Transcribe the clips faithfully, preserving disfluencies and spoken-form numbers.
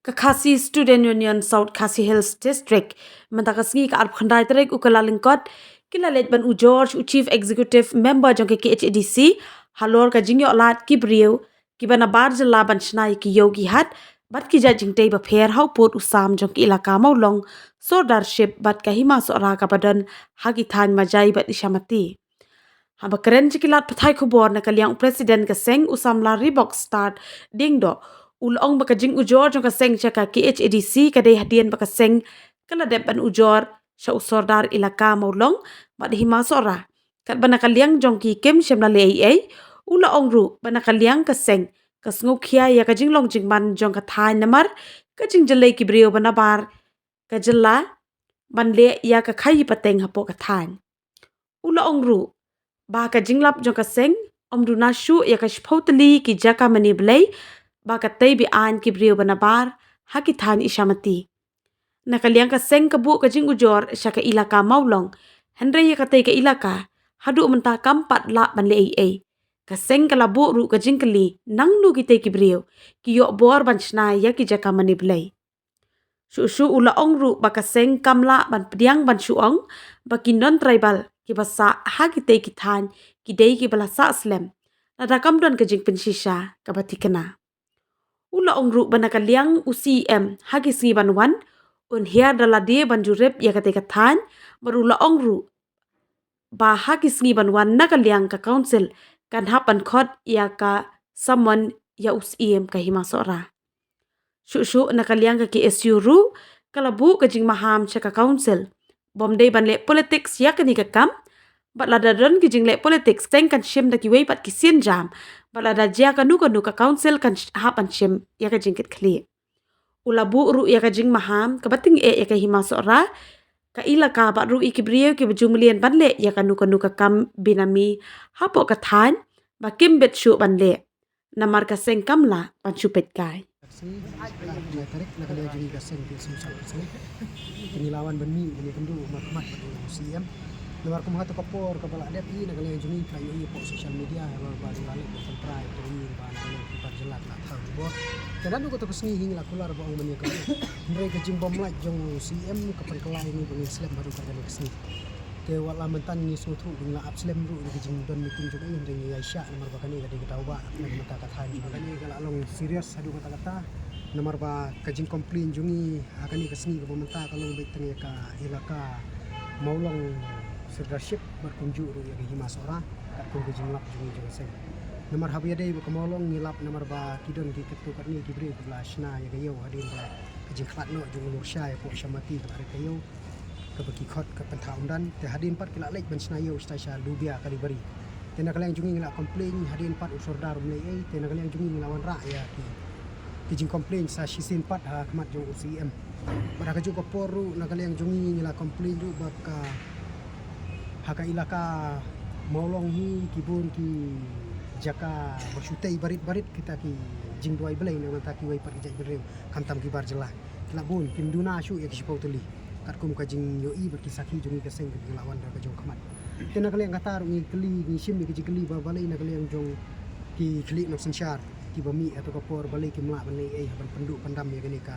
Ka Khasi Student Union South Khasi Hills District mynta ka sngi ka arphew khyndai tarik u Kyllalyngkot ki la leit ban ujor sha u Chief Executive Member jong ka K H A D C halor ka jingïoh lad ki briew kiba nabar jylla ban shna ïa ki ïew ki hat bad ki jait jingtei bapher ha u pud u sam jong ka ilaka Mawlong, Sordarship bad ka Hima Sohra kaba don ha ki thaiñ Majai bad Ishamati. Haba kren sha ki lad pathai khubor na ka liang u President ka seng u samla Reebok Start Diengdoh u la ong ba ka jingujor jong ka seng sha ka K H A D C ka dei hadien ba ka seng ka la dep ban ujor sha u Sordar ilaka Mawlong bad Hima Sohra. Katba na ka liang jong ki kim shym la leh ei ei, u la ong ruh ba na ka liang ka seng ka sngewkhia ïa ka jinglong jingman jong ka thaiñ namar ka jingjyllei ki briew ba nabar ka jylla ban leh ïa ka khaii pateng hapoh ka thaiñ. U la ong ruh ba ka jinglap jong ka seng ym duna shuh ïa ka shiphew tylli ki jaka mane blei ba ka tei be-aiñ ki briew ba nabar ha ki thaiñ Ishamati. Na ka liang ka seng ka buh ka jingujor sha ka ilaka Mawlong, hynrei ïa katei ka ilaka haduh mynta kam pat lah ban leh ei ei. Ka seng ka la buh ruh ka jingkylli nangno kitei ki briew ki ïoh bor ban shna ïa ki jaka mane blei. Shuh shuh u la ong ruh ba ka seng kam lah ban pdiang ban shu ong ba ki non-tribal kiba sah ha kitei ki thaiñ ki dei kiba la sah slem lada kam don ka jingpynshisha kaba thikna. U la ong ruh ba na ka liang u C E M ha ki sngi ban wan un hiar da lade ban jurip ïa katei ka thaiñ, bad u la ong ruh ba ha ki sngi ban wan na ka liang ka council kan hap ban khot ïa ka summon ïa u C E M ka Hima Sohra. Shuh shuh na ka liang ka K S U ruh ka la buh ka jingmaham sha ka council bym dei ban leh politics ïa kane ka kam, bad lada don ki jingleh politics seng kan shim da kiwei pat ki sienjam, bad lada jia kano kano ka council kan sh- hap ban shim ïa ka jingkitkhlieh. U la buh ruh ïa ka jingmaham kaba tyngeh ïa ka Hima Sohra, ka ilaka bad ruh ïa ki briew kiba ju mlien ban leh ïa kano kano ka kam benami hapoh ka thaiñ ba kim bit shuh ban leh namar ka seng kam lah ban shu peit kai. Ka sngi, arphew khyndai tarik, na ka liang jong ngi ka seng ka seng sha ka sngi. Ngi la wan ban mih ban ïakynduh markhmat bad u C E M. Namar kum ha kato ka por kaba la dep hi na ka liang jong ngi ka la ïohi hapoh social media, ha ba la leit ban pynpra ïa u trai jong ngi ba na ka liang ki bar jylla ki la thaw jubor. Te naduh kato ka sngi hi ngi la kular ba ong ban ïakynduh. Hynrei ka jingbymlait jong u C E M ka pynkylla ïa ngi ba ngin slem haduh katta ka sngi. Te wat la mynta ngi sngewthuh ba ngi la ap slem ruh ïa ka jingdon meeting jong ngi, hynrei ngi ïaishah namar ba kane ka dei ka daw ba na ka mynta ka thaiñ jong ngi. Kane ka la long serious haduh katta katta namar ba ka jingcomplain jong ngi ha kane ka sngi kaba mynta ka long beit tang ïa ka ilaka Mawlong Sordarship bad kumjuh ruh ïa ka Hima Sohra katkum ka jinglap jong ngi jong ka seng. Namar haba ïadei bad ka Mawlong ngi lap namar ba ki don ki katto katne ki briew kiba la shna ïa ka ïew hadien ba ka jingkhlad noh jong u Norsha ïa ka Ishamati ka la rit ka ïew kaba ki khot ka Pynthah Umdan, te hadien pat ki la leit ban shna ïew shatai sha Lubia Kalibari. Te na ka liang jong ngi ngi la complain hadien pat u Sordar um leh ei, te na ka liang jong ngi ngi la wanrah ïa ki, ki jingcomplain sa shisien pat ha khmat jong u C E M. Bad ha kajuh ka por ruh na ka liang jong ngi ngi la complain ruh ba ka ha ka ilaka Mawlong hi ki bun ki jaka ba shu tei barit barit kita ki jingduwai Blei na ka bynta kiwei pat ki jaitbynriew khamtam ki bar jylla. Ki la bun, kim duna shuh ïa ki shiphew tylli. Katkum ka jingïohi bad ki sakhi jong ngi ka seng kiba la wan da ka jong khmat. Te na ka liang kata ruh ngi kylli, ngi shim ïa ki jingkylli ba balei na ka liang jong ki khlieh nongsynshar kiba mih ha kato ka por balei kim lah ban leh ei ei ha ban pynduh pyndam ïa kane ka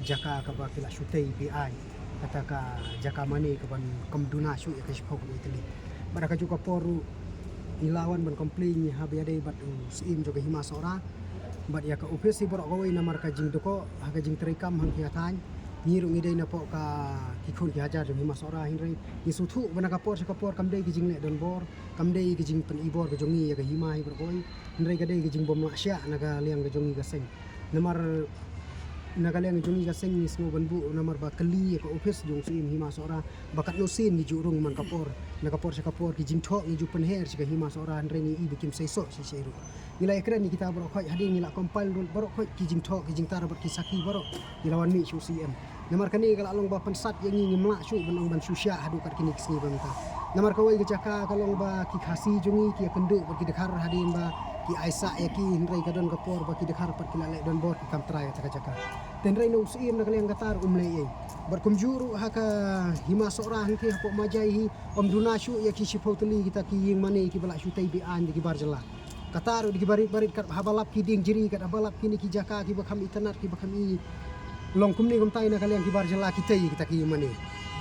jaka kaba ki la shu tei be-aiñ. Kata ka jaka mane kaban kam duna shuh ïa ka shiphew tylli. Bad ha kajuh ka por ruh ngi la wan ban complain haba ïadei bad u syiem jong ka Hima Sohra bad ïa ka ophis hi baroh kawei namar ka jingdkoh ha ka jingtrei kam hangtei ha thaiñ. Ngi ruh ngi dei na poh ka ki khun ki hajar jong Hima Sohra, hynrei ngi sngewthuh ba na ka por sha ka por kam dei ki jingleh donbor, kam dei ki jingpynibor ka jong ngi ïa ka hima hi baroh kawei, hynrei ka dei ki jingbymlah shiah na ka liang ka jong ngi ka seng. Namar na ka liang ka jong ngi ka seng ngi sngew ban buh namar ba kylli ïa ka ophis jong u syiem Hima Sohra ba katno sien ngi ju rung man ka por, na ka por sha ka por ki jingthoh ngi ju pynher sha ka Hima Sohra, hynrei ngi i ba kim sei soh shisha ruh. Ngi la ïakren ïa kita baroh khoit, hadien ngi la compile ruh baroh khoit ki jingthoh ki jingtar bad ki sakhi baroh ngi la wan mih sha u syiem. Namar kane ka la long ba pynsat ïa ngi, ngim lah shuh ban ong ban shu shiah haduh kat kine ki sngi ba mynta. Namar kawei ka jaka ka long ba ki Khasi jong ngi ki ïakynduh bad ki Dkhar hadien ba ki aisah ïa ki, hynrei ka don ka por ba ki Dkhar pat ki la leh donbor ki kam trai kata ka jaka. Te hynrei na u syiem na ka liang kata ruh um leh ei ei. Bad kumjuh ruh ha ka Hima Sohra hangtei hapoh Majai hi ym duna shuh ïa ki shiphew tylli kita ki ïing mane kiba la shu tei be-aiñ da ki bar jylla. Kata ruh da ki barit barit kat haba lap ki dieng jri, kat haba lap kine ki jaka kiba kham itynnad kiba kham i Long kumne kumtai na ka liang ki bar jylla ki tei kita ki mane.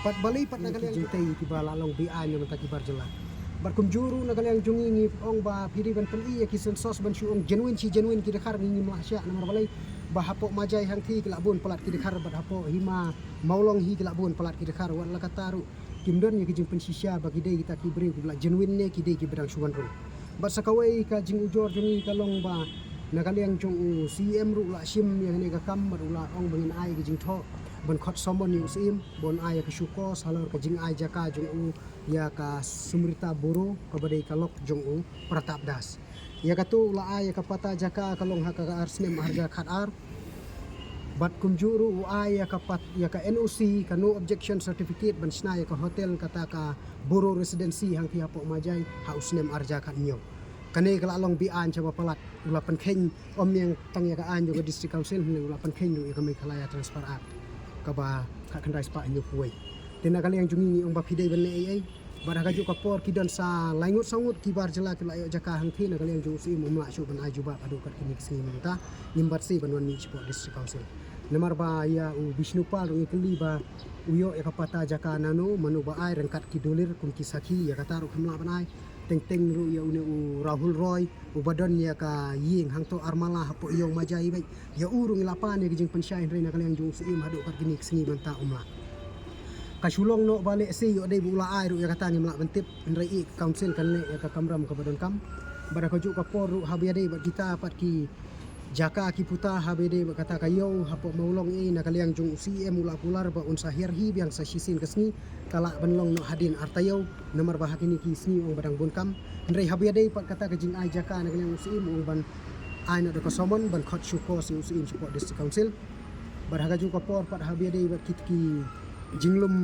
Bad balei pat na ka liang ki tei kiba la long beaiñ na ka bynta ki bar jylla. Bad kumjuh ruh na ka liang jong ngi ngi ong ba phi dei ban pyni ïa ki census ban shu ong genuine shi genuine ki dkhar ngi ngim lah shah namar balei ba hapoh Majai hangthie ki la bun palat ki dkhar bad hapoh Hima Mawlong hi ki la bun palat ki dkhar wat la katta ruh kim don ïa ki jingpynshisha ba ki dei kita ki briew kiba la genuine ne ki dei kiba dang shu wan rung. Bad sa kawei ka jingujor jong ngi ka long ba na ka liang jong u C M ruh u la shim ïa kane ka kam bad u la ong ba ngin ai ka jingthoh ban khot summon ïa u Syiem ban ai ïa ka show cause halor ka jingai jaka jong u ïa ka Sumrita Boro kaba dei ka lok jong u Pratap Das. Ïa katu u la ai ïa ka patta jaka ka long ha ka ar snem ar hajar khatar. Bad kumjuh ruh u ai ïa ka pat ïa ka N O C ka no objection certificate ban shna ïa ka hotel kata ka Boro Residency hangthie hapoh Majai ha u snem ar hajar khathynñiew. Kane ka la long beaiñ shaba palat u la pynkheiñ ym ïa tang ïa ka aiñ jong ka District Council hynrei u la pynkheiñ ruh ïa ka Meghalaya Transfer Act kaba khatkhyndai spah hynñiewphew wei. Te na ka liang jong ngi ngi ong ba phi dei ban leh ei ei. Bad ha kajuh ka por ki don sa lai ngut saw ngut ki bar jylla ki la ïoh jaka hangthie na ka liang jong u Syiem um lah shuh ban ai jubab haduh kat kine ki sngi mynta ngim pat shuh ban wan mih shapoh District Council. Namar ba ïa u Bishnu Pal ruh ngi kylli ba u ïoh ïa ka patta jaka nano mano ba ai ryngkat ki dulbah kum ki sakhi ïa kata ruh kam lah ban ai. Teng teng ruh ïa une u Rahul Roy uba don ïa ka ïing hangto Armala hapoh Ïew Majai bad ïa u ruh ngi la pan ïa ka jingpynshai hynrei na ka liang jong u Syiem haduh kat kine ki sngi mynta um lah. Ka shu long noh ba lehse ïoh dei ba u la ai ruh ïa kata ngim lah ban tip hynrei i ka Council kan leh ïa ka kamram kaba donkam. Bad ha kajuh ka por ruh haba ïadei bad kita pat ki jaka ki puta haba ïadei bad kata ka ïew hapoh Mawlong ei na ka liang jong u Syiem u la kular ba un sa hiar hi biang sa shisien ka sngi ka lah ban long noh hadien ar taïew namar ba ha kine ki sngi ong ba dang bun kam. Hynrei haba ïadei pat kata ka jingai jaka na ka liang u Syiem ong ban ai noh da ka summon ban khot show cause ïa u Syiem shapoh District Council. Bad ha kajuh ka por pat haba ïadei bad kit ki jinglum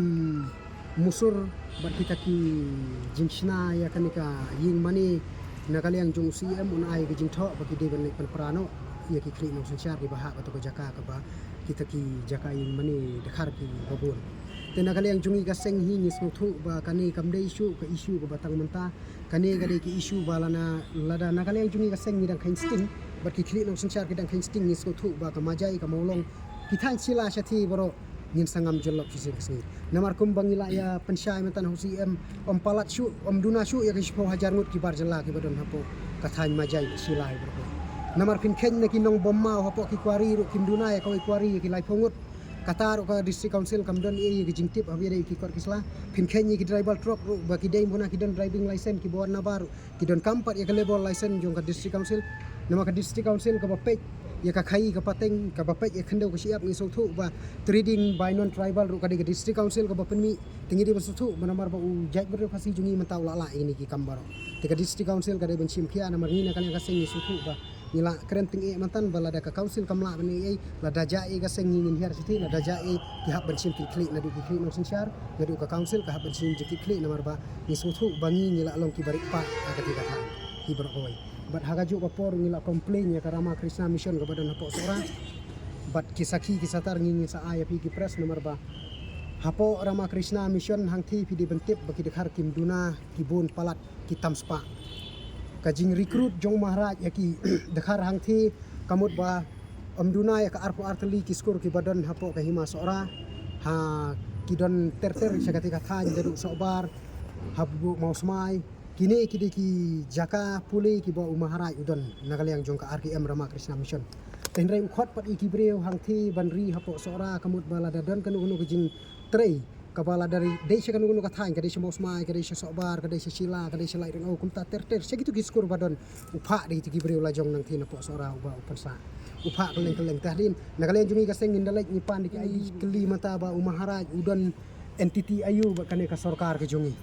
musur bad kita ki jingshna ïa kane ka ïing mane na ka liang jong u Syiem un ai ka jingthoh ba ki dei ban leit pynpra noh ïa ki khlieh nongsynshar kiba hap ha kato ka jaka kaba kita ki jaka ïing mane dkhar kiba bun. Te na ka liang jong ngi ka seng hi ngi sngewthuh ba kane kam dei shuh ka issue kaba tang mynta. Kane ka dei ka issue ba lada na ka liang jong ngi ka seng ngi dang kheiñ sting bad ki khlieh nongsynshar ki dang kheiñ sting ngi sngewthuh ba ka Majai ka Mawlong ki thaiñ Shillai shathie baroh ngin sa ngam jyllop shisien ka sngi. Namar kumba ngi la ïa pynshai mynta na u Syiem ym palat shuh ym duna shuh ïa ka shiphew hajar ngut ki bar jylla kiba don hapoh ka thaiñ Majai Shillai baroh. Namar phin kheiñ na ki nongbym maw hapoh ki quarry ruh kim duna ïa kawei quarry ïa ki laiphew ngut. Kata ruh ka District Council kam don ei ei ka jingtip haba ïadei ki kot ki sla. Phin kheiñ ïa ki driver truck ruh ba ki dei muna ki don driving license kiba wan na bar ruh ki donkam pat ïa ka labour license jong ka District Council. Namar ka District Council kaba peit ïa ka khaii ka pateng kaba peit ïa ka khyndew ka shyiap ngi sngewthuh ba trading by non tribal ruh ka dei ka District Council kaba pynmih. Te ngi dei ban sngewthuh ba namar ba u jaitbynriew Khasi jong ngi mynta u la lah ïa kine ki kam baroh. Te ka District Council ka dei ban shim khia namar ngi na ka liang ka seng ngi sngewthuh ba ngi la kren tyngeh mynta ba lada ka Council kam lah ban ei ei lada jia ei ka seng ngi ngin hiar shathie lada jia ei ki hap ban shim kit khlieh naduh ki khlieh nongsynshar naduh ka Council ka hap ban shim jingkit khlieh namar ba ngi sngewthuh ba ngi ngi la long kiba riewspah ha kata ka thaiñ hi baroh kawei. Bad ha kajuh ka por ngi la complain ïa ka Ramakrishna Mission kaba don hapoh Sohra. Bad ki sakhi ki satar ngi ngi sa ai ïa phi ki press namar ba hapoh Ramakrishna Mission hangthie phi dei ban tip ba ki dkhar kim duna ki bun palat ki tam spah. Ka jingrecruit jong u Maharaj ïa ki dkhar hangthie ka mut ba ym duna ïa ka arphew ar tylli ki skur kiba don hapoh ka Hima Sohra ha ki don ter ter sha kata ka thaiñ naduh Sohbar hapoh Mawsmai. Kine ki dei ki jaka pule kiba u Maharaj u don na ka liang jong ka R K M Ramakrishna Mission. Te hynrei u khot pat ïa ki briew hangthie ban ri hapoh Sohra ka mut ba lada don kano kano ka jingtrei kaba lada dei sha kano kano ka thaiñ ka dei sha Mawsmai ka dei sha Sohbar ka dei sha Shillai ka dei sha Laitringaw kumta ter ter sha kito ki skur ba don u phah da kito ki briew la jong nangthie napoh Sohra uba u pynshai u phah kylleng kylleng. Te hadien na ka liang jong ngi ka seng ngin da leit ngi pan da ki ai kylli mynta ba u Maharaj u don entity aïu bad kane ka sorkar ka jong ngi.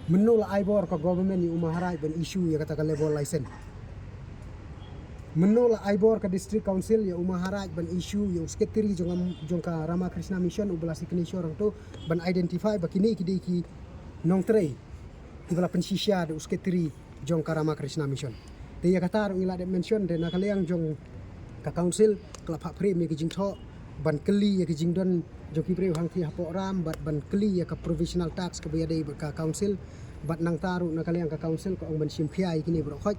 Mynno la ai bor ka government ïa u Maharaj ban issue ïa kata ka labour license? Mynno la ai bor ka District Council ïa u Maharaj ban issue ïa u secretary jong ka Ramakrishna Mission uba la signature hangto ban identify ba kine ki dei ki nongtrei kiba la pynshisha da u secretary jong ka Ramakrishna Mission? Te ïa kata ruh ngi la dep mention te na ka liang jong ka Council ka la phah pyrshah ïa ki jingthoh ban kylli ïa ki jingdon jong ki briew hangthie hapoh Ram bad ban kylli ïa ka provisional tax kaba ïadei bad ka Council. Bad nangta ruh na ka liang ka Council ka ong ban shim khia ïa kine baroh khoit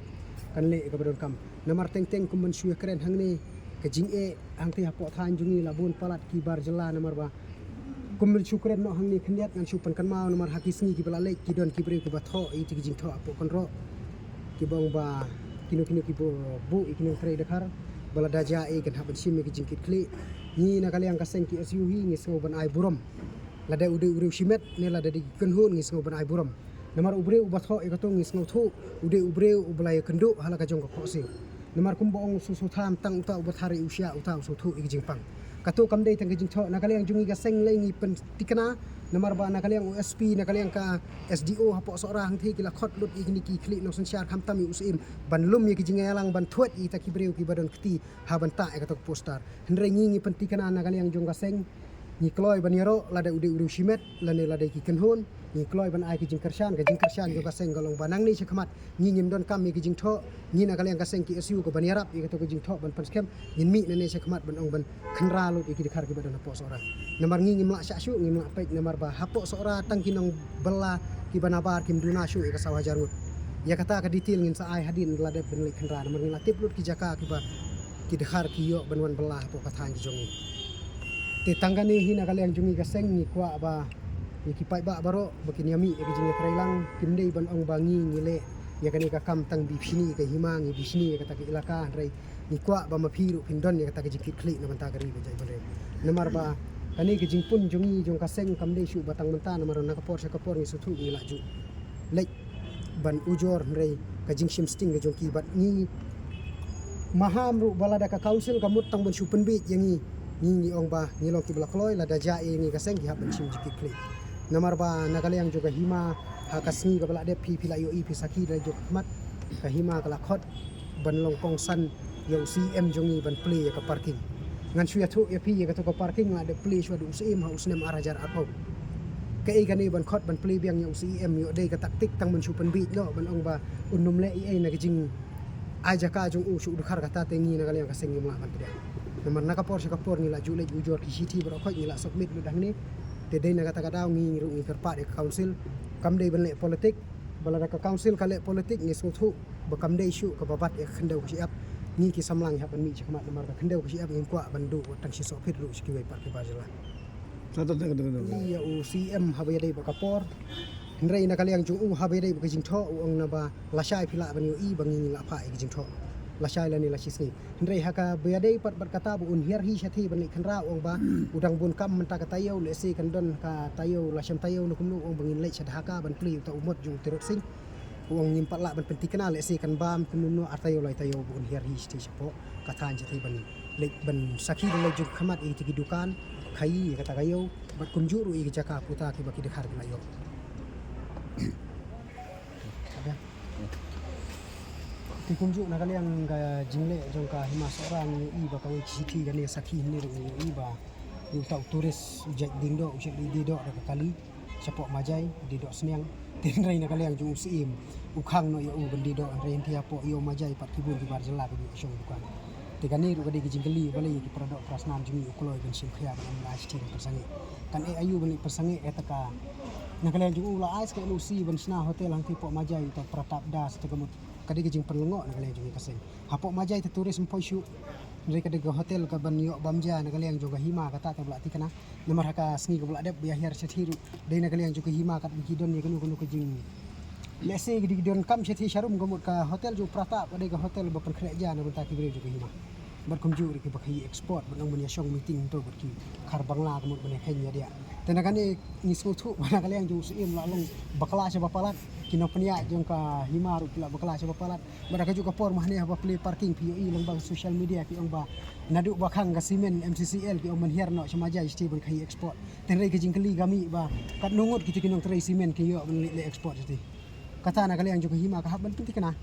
kan leh ïa kaba donkam. Namar teng teng kum ban shu ïa kren hangne Ka jingeh hangtei hapoh thaiñ jong ngi la bun palat ki bar jylla namar ba kum mynshuwa kren noh hangne khyndiat ngan shu pynkynmaw namar ha ki sngi kiba la leit ki don ki briew kiba thoh ïa ki jingthoh hapoh kynroh kiba ong ba kino kino kiba buh ïa ki nongtrei dkhar ba lada jia ei kan hap ban shim ïa ki jingkitkhlieh. Ngi na ka liang ka seng KSU hi ngi sngew ban ai burom lada u dei u briew shimet ne lada dei ki kynhun ngi sngew ban ai burom. Namar u briew uba thoh ïa kato ngi sngewthuh u dei u briew uba la ïakynduh ha la ka jong ka khohsiew. Namar kumba ong sngewthuh tang uta uba thar ïa u shyiap uta u sngewthuh ïa ka jingpang. Kato kam dei tang ka jingthoh na ka liang jong ngi ka seng lei ngi pyntikna namar ba na ka liang u SP na ka liang ka SDO hapoh Sohra hangtei ki la khot lut ïa kine ki khlieh nongsynshar khamtam ïa u Syiem ban lum ïa ki jingïalang ban thuid ïa kita ki briew kiba don kti ha ban tah ïa kato ka poster. Hynrei ngi ngi pyntikna na ka liang jong ka seng ngi kloi ban ïaroh lada u dei u briew shimet lane lada ki kynhun. Ngi kloi ban ai ka jingkyrshan, ka jingkyrshan jong ka seng ka long ba nangne shakhmat ngi ngim donkam ïa ka jingthoh. Ngi na ka liang ka seng KSU ka ban ïarap ïa kato ka jingthoh ban pynskhem ngin mih nangne shakhmat ban ong ban khynra lut ïa ki dkhar kiba don hapoh Sohra. Namar ngi ngim lah shah shuh ngim lah peit namar ba hapoh Sohra tang ki nongbylla kiba nabar kim duna shuh ïa ka saw hajar ngut. Ïa kata ka detail ngin sa ai hadien la dep ban leit khynra namar ngi la tip lut ki jaka kiba ki dkhar ki ïoh ban wan bylla hapoh ka thaiñ jong ngi. Te tang kane hi na ka liang jong ngi ka seng ngi kwah ba ïa ki paidbah baroh ba kin ïa mih ïa ka jingïatreilang kim dei ban ong ba ngi ngi leh ïa kane ka kam tang bishni ka hima ngi bishni ïa kata ka ilaka hynrei ngi kwah ba ma phi ruh phin don ïa kata ka jingkitkhlieh na bynta ka ri ba jait bynriew. Namar ba kane ka jingpun jong ngi jong ka seng kam dei shuh ba tang mynta namar na ka por sha ka por ngi sngewthuh ngi la ju leit ban ujor hynrei ka jingshim sting ka jong ki bad ngi maham ruh ba lada ka council ka mut tang ban shu pynbiej ïa ngi ngi ngi ong ba ngi long kiba la kloi lada jia ïa ngi ka seng ki hap ban shim jingkitkhlieh. Namar ba na ka liang jong ka hima ha ka sngi kaba la dep phi phi la ïohi phi sakhi da jong ka khmat ka hima ka la khot ban long kongsan ïa u CEM jong ngi ban plie ïa ka parking. Ngan shu ïathuh ïa phi ïa kato ka parking la dep plie shuwa da u CEM ha u snem ar hajar arphew. Kaei kane ban khot ban plie biang ïa u CEM ïoh dei ka taktik tang ban shu pynbiej noh ban ong ba un nym leh ei ei na ka jing ai jaka jong u shu dkhar kata te ngi na ka liang ka seng ngim lah ban pdiang. Namar na ka por sha ka por ngi la ju leit ujor ki shithi baroh khoit ngi la submit lut hangne. Te dei na kata ka daw ngi ruh ngi kyrpad ïa ka council kam dei ban leh politik. Ba lada ka council ka leh politik ngi sngewthuh ba kam dei shuh kaba bat ïa ka khyndew ka shyiap. Ngi ki samla ngi hap ban mih shakhmat namar ka khyndew ka shyiap ngim kwah ban duh wat tang shi sohphit ruh sha kiwei pat ki bar jylla. Ïa u CEM haba ïadei bad ka por hynrei na ka liang jong u haba ïadei bad ka jingthoh u ong naba lashai phi lah ban ïohi ba ngi ngi la phah ïa ka jingthoh lashai lane la shisngi. Hynrei ha kaba ïadei pat bad kata ba un hiar hi shathie ban leit khynra u ong ba u dang bun kam mynta ka taïew lehse kan don ka taïew la shem taïew ne kumno u ong ba ngin leit sha Dhaka ban plie uta u mot jong u Tirot Sing. U ong ngim pat lah ban pyntikna lehse kan bam kumno ar taïew lai taïew ba un hiar hi shathie shapoh ka thaiñ shathie ban leit ban sakhi ban leit jong ka khmat ïa kita ki dukan khaïi ïa kata ka ïew bad kumjuh ruh ïa ki jaka puta kiba ki dkhar ki la ïoh. Te kumjuh na ka liang ka jingleh jong ka hima Sohra ngi ïohi ba kawei ka shithi kane sakhi hynne ruh ngi ïohi ba uta u tourist u jait dieng doh u jait dieng doh da ka kali shapoh Majai dieng doh sniang. Te hynrei na ka liang jong u CEM u khang noh ïa u ban dieng doh hynrei hynrei hapoh ïew Majai pat ki bun ki bar jylla ki dei shong dukan. Te kane ruh ka dei ka jingkylli balei ïa ki para doh para snam jong ngi u kloi ban shim khia ban ym la shithi ban pynsangeh. Kan eh aïu ban pynsangeh ïa ta ka na ka liang jong u la ai skhem u si ban shna hotel hangtei poh Majai ta para tap da sa ta ka mut ka dei ka jingpynlyngngoh na ka liang jong ngi ka seng. Hapoh Majai te tourist ym poi shuh. Hynrei ka dei ka hotel ka ban ïoh bam ja na ka liang jong ka hima kata te ba la tikna. Namar ha ka sngi kaba la dep ba ïa hiar shathie ruh dei na ka liang jong ka hima kat ba ki don ïa kano kano ka jing lehse ki dei ki don kam shathie sharum ka mut ka hotel jong Pratap ka dei ka hotel ba pynkhreh ja na bynta ki briew jong ka hima. Bad kumjuh ruh kiba khaïi export bad nang ban ïa shong meeting to bad ki khar Bangla ka mut ban ïa kheiñ ïa diah. Te na kane ngi sngewthuh ba na ka liang jong u Syiem la long bakla shaba palat ki nongpynïaid jong ka hima ruh ki la bakla shaba palat. Bad ha kajuh ka por ma hangne haba plie parking phi ïohi lyngba social media ki ong ba naduh ba khang ka cement MCCL ki ong ban hiar noh sha Majai sha ban khaïi export. Te hynrei ka jingkylli ka mih ba katno ngut kita ki nongtrei cement ki ïoh ban leit leh export shatei. Kata na ka liang jong ka hima ka hap ban pyntikna.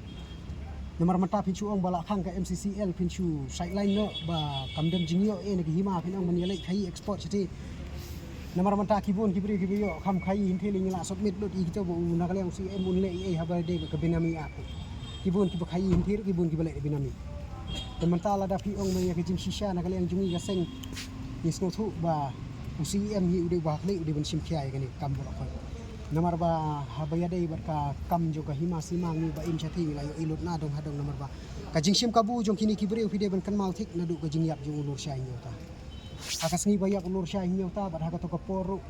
Namar mynta phin shu ong ba la khang ka MCCL phin shu sideline noh ba kam don jingïoh ei na ka hima phin ong ban ïaleit khaïi export shatei. Namar mynta ki bun ki briew kiba ïoh kham khaïi hynrei ngi la submit lut ïa kita ba u na ka liang u Syiem un leh ei ei haba dei ka Benami Act. Ki bun kiba khaïi hynrei ki bun kiba leh Benami. Te mynta lada phi ong ba ïa ka jingshisha na ka liang jong ngi ka seng ngi sngewthuh ba u Syiem hi u dei ba khlieh u dei ban shim khia ïa kane ka kam ba la khot. Namar ba haba ïadei bad ka kam jong ka hima sima ngi ba im shathie ngi la ïohi lut na dong ha dong, namar ba ka jingshim kabu jong kine ki briew phi dei ban kynmaw thik naduh ka jingïap jong u Lurshai Hynñiewta. Ha ka sngi ba ïap u Lurshai Hynñiewta bad ha kato ka por ruh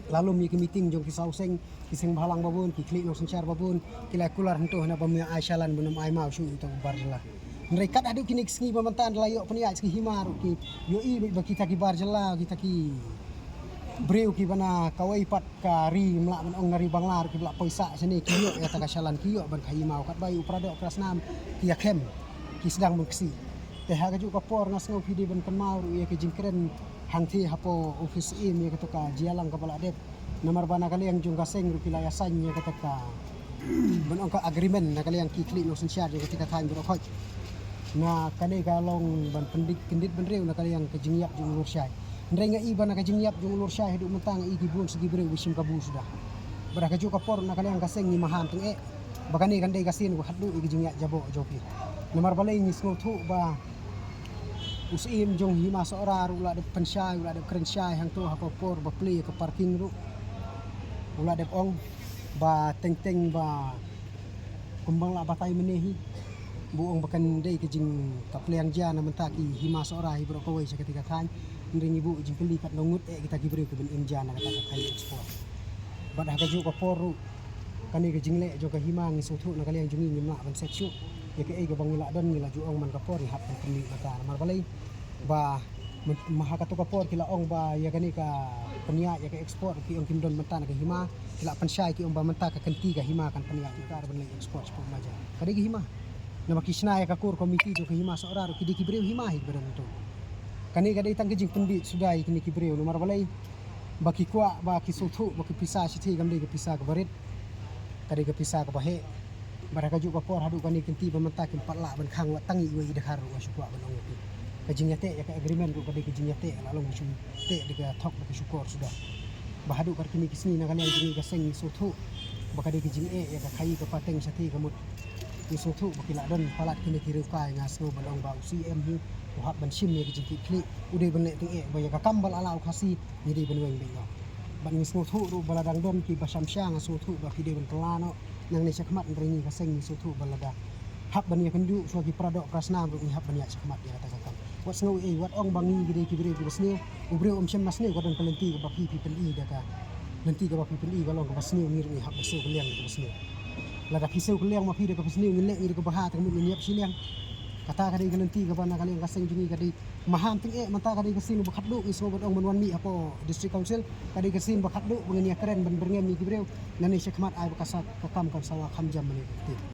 la lum ïa ki meeting jong ki saw seng, ki seng bhalang babun, ki khlieh nongsynshar babun, ki la kular hangto hana ba ym ai shalan, ba ym ai maw shuh ïa uta u bar jylla. Hynrei kat haduh kine ki sngi ba mynta la ïoh pynïaid ki hima ruh ki ïohi ba kita ki bar jylla, kita ki briew kiba na kawei pat ka ri mlah ban ong na ri Bangla ruh kiba la poi sah shane ki ïoh ïa kata ka shalan, ki ïoh ban khaïi maw, katba ïa u Paradoh Krasnam ki ïa khem, ki sdang ban ksih. Te ha kajuh ka por nga sngew phi dei ban kynmaw ruh ïa ka jingkren hangthie hapoh office im ïa kato ka jingïalang kaba la dep. Namar ba na ka liang jong ka seng ruh ki la ïasain ïa kata ka ban ong ka agreement na ka liang ki khlieh nongsynshar jong kata ka thaiñ baroh khoit. Na kane ka long ban pyndit kyndit bynriew na ka liang ka jingïap jong u Lurshai. Hynrei nga i ba na ka jingïap jong u Lurshai haduh mynta nga i ki bun sa ki briew ba shim kabu suda. Bad ha kajuh ka por na ka liang ka seng ngi maham tyngeh ba kane kan dei ka sien ba khatduh ïa ka jingïap jaboh jong phi. Namar balei ngi sngewthuh ba u Syiem jong Hima Sohra ruh u la dep pynshai, u la dep kren shai hangto ha ka por ba plie ka parking ruh. U la dep ong ba teng teng ba kumba la batai mynne hi, ba ong ba kan dei ka jing ka pliang ja na mynta ki Hima Sohra hi baroh kawei sha kata ka thaiñ. Hynrei ngi buh jingkylli katno ngut eh kita ki briew kiban im ja na kata ka thaiñ export. Bad ha kajuh ka por ruh kane ka jingleh jong ka hima ngi sngewthuh na ka liang jong ngi ngim lah ban set shuh. Ïa kaei kaba ngi lah don ngi la ju ong man ka por ngi hap ban pynmih mynta. Namar balei ba myn-, ma ha kato ka por ki la ong ba ïa kane ka pynïaid ïa ka export ki ong kim don mynta na ka hima, ki la pynshai ki ong ba mynta ka kynti ka hima kan pynïaid ïa ka ban leit export shapoh Maja. Ka dei ka hima. Namar ki shna ïa ka core committee jong ka Hima Sohra ruh ki dei ki briew hima hi kiba don hangto. Kane ka dei tang ka jingpynbit suda ïa kine ki briew namar balei ba ki kwah ba ki sngewthuh ba ka pisa shithi kam dei ka pisa kaba rit, ka dei ka pisa kaba heh. Bad ha kajuh ka por haduh kane ka kynti ba mynta kim pat lah ban khang wat tang iwei i dkhar ruh nga shu kwah ban ong ïa phi. Ka jingïateh ïa ka agreement ruh ka dei ka jingïateh, la long ka shu teh da ka thok da ka shukor suda. Ba haduh kat kine ki sngi na ka liang jong ngi ka seng ngi sngewthuh ba ka dei ka jingeh ïa ka khaïi ka pateng shathie ka mut. Ngi sngewthuh ba ki la don palat kine ki riewkai, nga sngew ban ong ba u C M hi u hap ban shim ïa ka jingkitkhlieh, u dei ban leh tyngeh ba ïa ka kam ba la lah u Khasi ngi dei ban weng beit noh. Bad ngi sngewthuh ruh ba la dang don kiba sham sha, nga sngewthuh ba ki dei ban kylla noh nangne shakhmat, hynrei ngi ka seng ngi sngewthuh ba lada hap ban ïakynduh shuwa ki paradoh parasnam ruh ngi hap ban ïaid shakhmat ïa kata ka kam. Wat sngew ei, wat ong ba ngi ki dei ki briew kiba sniew. U briew um shym la sniew, ka don ka lynti kaba phi phi pyni da ka lynti kaba phi pyni ka long kaba sniew, ngi ruh ngi hap ban siew kylliang da kaba sniew. Lada phi siew kylliang ma phi da kaba sniew, ngin leh ngi da kaba ha, te ka mut ngin ïap shiliang. Kata ka dei ka lynti kaba na ka liang ka seng jong ngi ka dei maham tyngeh, mynta ka dei ka sien ba khatduh ngi sngew ban ong ban wan mih hapoh District Council, ka dei ka sien ba khatduh ba ngin ïakren ban byrngem ïa ki briew. Nangne shakhmat ai ba ka sa ka kam kan sawa kham jam mane ka kti.